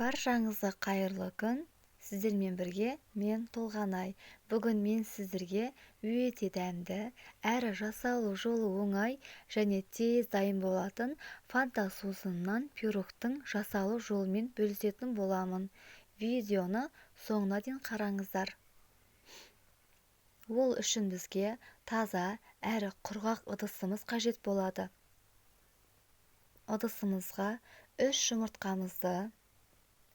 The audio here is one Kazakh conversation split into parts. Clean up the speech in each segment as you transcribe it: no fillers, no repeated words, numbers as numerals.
Баршаңызға қайырлы күн. Сіздермен бірге мен Толғанай. Бүгін мен сіздерге өте дәмді, әрі жасалу жолы оңай және тез дайын болатын фанта сусынынан пирогтың жасалу жолымен бөлісетін боламын. Видеоны соңына дейін қараңыздар. Ол үшін бізге таза әрі құрғақ ыдысымыз қажет болады. Ыдысымызға 3 жұмыртқамызды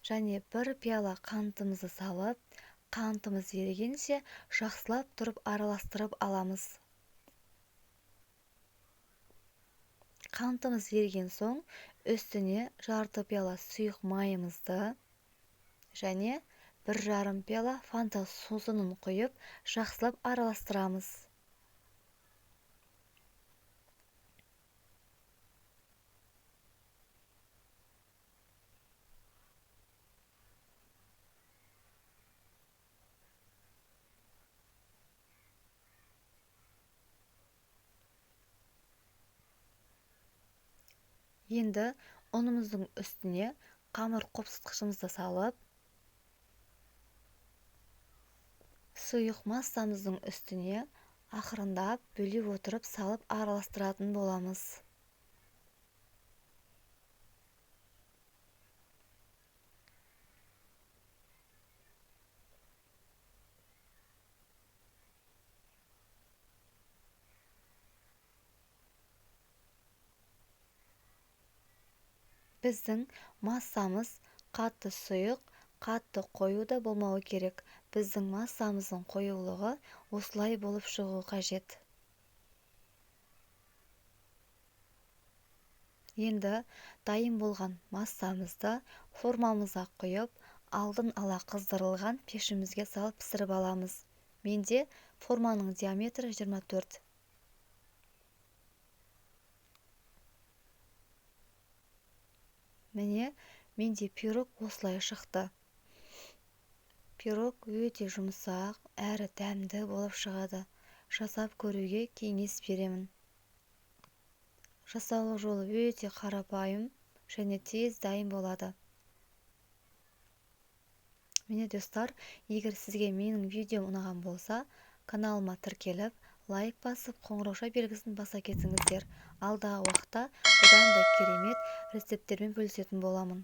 және 1 пиала қантымызды салып, қантымыз ерігенше жақсылап тұрып араластырып аламыз. Қантымыз еріген соң үстіне жарты пиала сұйық майымызды және 1,5 пиала фанта сусынын құйып, жақсылап араластырамыз. Енді ұнымыздың үстіне қамыр қопсытқышымызды салып, сұйық массамыздың үстіне ақырындап бөле отырып салып араластыратын боламыз. Біздің массамыз қатты сұйық, қатты қою да болмауы керек. Біздің массамыздың қоюлығы осылай болып шығуы қажет. Енді дайын болған массамызды формамызға құйып, алдын ала қыздырылған пешімізге салып пісіріп аламыз. Менде форманың диаметрі 24. Міне, менде пирог осылай шықты. Пирог өте жұмсақ, әрі дәмді болып шығады. Жасап көруге кеңес беремін. Жасалу жолы өте қарапайым және тез дайын болады. Міне достар, егер сізге менің видеом ұнаған болса, каналыма тіркеліп, лайк басып, қоңыраушa белгісін баса кетіңіздер. Алдағы уақытта бұдан да керемет рецепттермен бөлісетін боламын.